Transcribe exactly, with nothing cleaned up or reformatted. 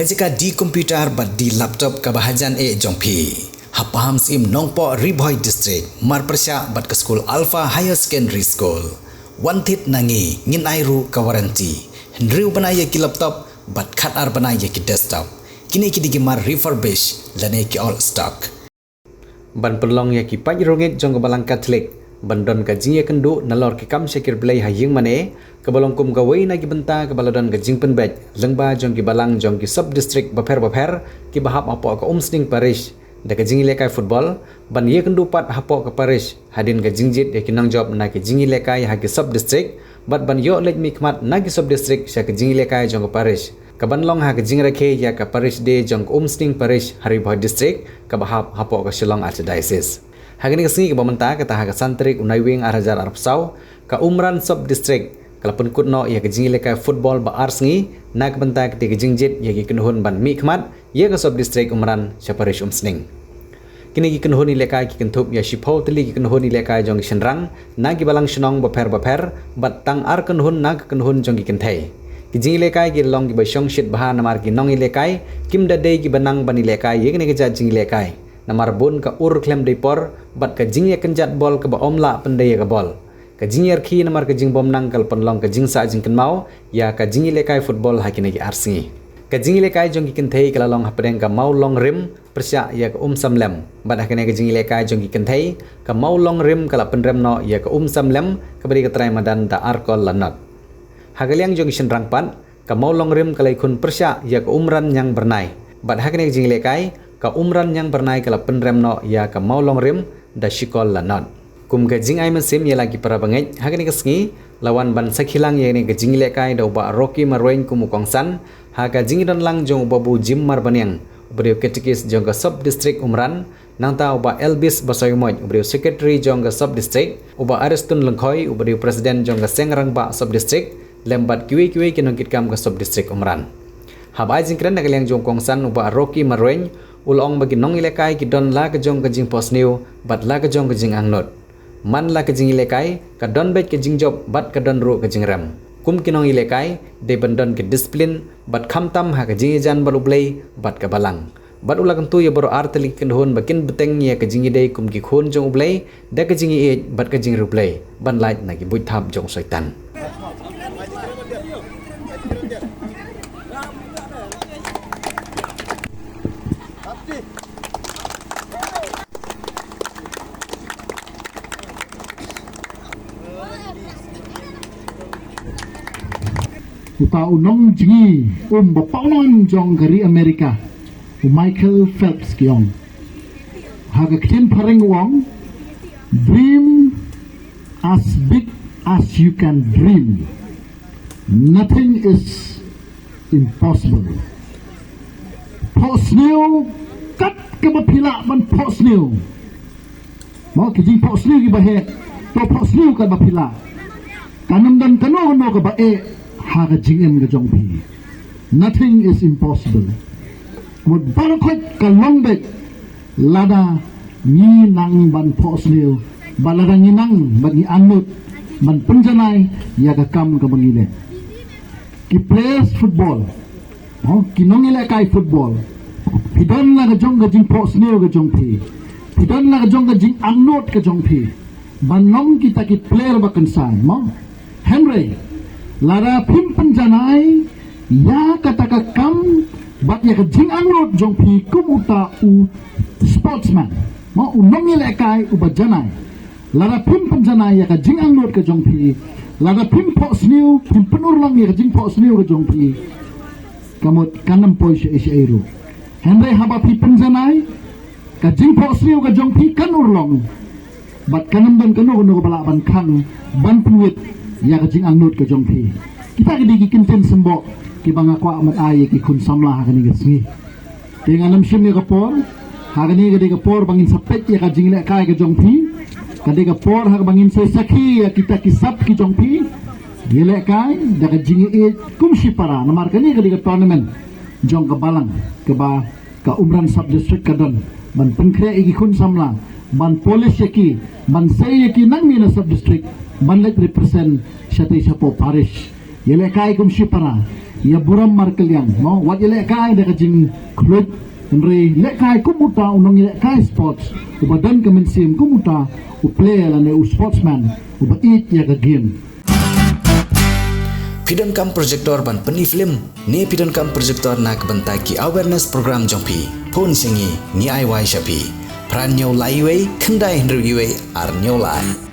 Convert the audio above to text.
Ka jaka D computer bad D laptop kaba hajan eh jong phi. Ha Pahamsyiem Nongpoh, Ri Bhoi District, mar pyrshah bad ka skul Alpha Higher Secondary School. Wan thied na ngi, ngin ai ruh ka warranty. Hynriew bnai ïa ki laptop bad khatar bnai ïa ki desktop. Kine ki dei ki mar refurbish lane ki old stock. Ban pynlong ïa ki paid rungit jong ka Balang Katholik ban don ka jingïakynduh nalor ki kam shakri Blei ha ïing mane, kaba long kum kawei na ki bynta kaba la don ka jingpynbeit lyngba jong ki balang jong ki sub district bapher bapher kiba hap hapoh ka Umsning Parish, da ka jingïalehkai football, ban ïakynduh pat hapoh ka parish hadien ka jingjied ïa ki nongjop na ki jingïalehkai ha ki sub district, bad ban ïoh leit mihkhmat na ki sub district sha ka jingïalehkai jong ka parish, kaban long ha ka jingrakhe ïa ka Parish Day jong ka Umsning Parish ha Ri Bhoi District, kaba hap hapoh ka Shillong Archdiocese. Ha kane ka sngi kaba mynta, kata ha ka san tarik u Naiwieng ar hajar arphew saw, ka Umran Sub District ka la pynkut noh ïa ka jingïalehkai football ba ar sngi na ka bynta katei ka jingjied ïa ki kynhun ban mihkhmat ïa ka sub district Umran sha Parish Umsning. Kine ki kynhun ïalehkai ki kynthup ïa shiphew tylli ki kynhun ïalehkai jong ki shynrang na ki balang shnong bapher bapher, bad tang ar kynhun na ka kynhun jong ki kynthei. Ki jingïalehkai ki long kiba shongshit bha namar ki nongïalehkai kim da dei kiba nang ban ïalehkai ïa kine ki jait jingïalehkai, namar bun ka ur khlem dei por bad ka jingïakynjat bol kaba ym lah pyndei ïa ka bol. Ka jingïarkhie namar ka jingbymnang ka la pynlong ka jingsah jingkynmaw ïa ka jingïalehkai football ha kine ki ar sngi. Ka jingïalehkai jong ki kynthei ka la long hapdeng ka Mawlong Rim pyrshah ïa ka Umsamlem, bad ha kane ka jingïalehkai jong ki kynthei, ka Mawlong Rim ka la pynrem noh ïa ka Umsamlem kaba dei ka trai madan da ar kol la nod. Ha ka liang jong ki shynrang pat, ka Mawlong Rim ka la ïakhun pyrshah ïa ka Umran Ñiang Byrnai, bad ha kane ka jingïalehkai, ka Umran Ñiang Byrnai ka la pynrem noh ïa ka Mawlong Rim da shi kol la nod. Kum ka jingai mynsiem ïa la ki para bangeit, ha kane ka sngi la wan ban sakhi lang ïa kane ka jingïalehkai da u Bah Rocky Marwein kum u kongsan, ha ka jingdonlang jong u Babu Jim Marbaniang, uba dei u katekis jong ka sub district Umran, nangta u Bah Elvis Basaiawmoit, uba dei u secretary jong ka sub district, u Bah Ariston Lyngkhoi, uba dei u president jong ka seng rangbah sub district, lem bad kiwei kiwei ki nongkitkam ka sub district Umran. Haba ai jingkren na ka liang jong u kongsan, u Bah Rocky Marwein u la ong ba ki nongïalehkai ki don la ka jong ka jingphohsniew bad la ka jong ka jingangnud. Man la ka jingïalehkai ka don beit ka jingjop bad ka don ruh ka jingrem. Kum ki nongïalehkai, dei ban don ka discipline bad khamtam ha ka jingïajan bad U Blei bad ka balang. Bad u la kyntu ïa baroh ar tylli ki kynhun ba kin bteng ïa ka jingïadei kum ki khun jong U Blei da ka jingïeit bad ka jingriewblei, ban lait na ki buit thap jong u Soitan. Uta u nongjngi um ba pawnam jong ka ri America, u Michael Phelps ki ong. Ha ka ktien phareng u ong, dream as big as you can dream. Nothing is impossible. Phohsniew kat kaba phi lah ban phohsniew. Mo, ki jingphohsniew kiba heh, to phohsniew kat ba phi lah. Kan ym don kano kano kaba eh ha ka jingim ka jong phi. Nothing is impossible. Mut baroh khoit ka long beit lada ngi nang ban phohsniew, bad lada ngi nang bad ngi angnud ban pynjanai ïa ka kam kaba ngi leh. Ki players football, mo, ki nongïalehkai football, phi don la ka jong ka jingphohsniew ka jong phi, phi don la ka jong ka jingangnud ka jong phi ban long kita ki player ba kynsai, mo. Hynrei lada phim pynjanai ïa kata ka kam bad ïa ka jingangnud jong phi kum uta u sportsman, mo, u nongïalehkai uba janai, lada phim pynjanai ïa ka jingangnud ka jong phi, lada phim phohsniew, phim pynurlong ïa ka jingphohsniew ka jong phi, ka mut kan ym poi shaei shaei ruh. Hynrei haba phi pynjanai, ka jingphohsniew ka jong phi kan urlong. Bad kan ym don kano kano kaba lah ban khang ban pynwit ïa ka jingangnud ka jong phi. Kita ki dei ki kyntien symboh kiba nga kwah ban ai ïa ki khun samla ha kane ka sngi. Te ngan ym shim ïa ka por, ha kane ka dei ka por ba ngin sa peit ïa ka jingïalehkai ka jong phi. Ka dei ka por ha kaba ngin sa sakhi ïa kita ki sap ki jong phi. Ïalehkai da ka jingïeit kum shipara, namar kane ka dei ka tournament jong ka balang kaba ka Umran Sub District ka don, ban pynkhreh ïa ki khun samla, ban polish ïa ki, ban sei ïa ki nangne na Sub District, ban leit represent shatei shapoh parish. Ïalehkai kum shipara, Ïa burom markylliang, no, wat ïalehkai da ka jingkhluit, hynrei lehkai kum uta u nongïalehkai sports, uba don ka mynsiem kum uta u player lane u sportsman, uba ïeit ïa ka game. Phi donkam projector ban pyni film, ne phi donkam projector na ka bynta ki awareness program jong phi? Phone sha ngi, ngi ai wai sha phi. Phra hynñiew lai wei, khyndai hynriew wei, ar hynñiew lai.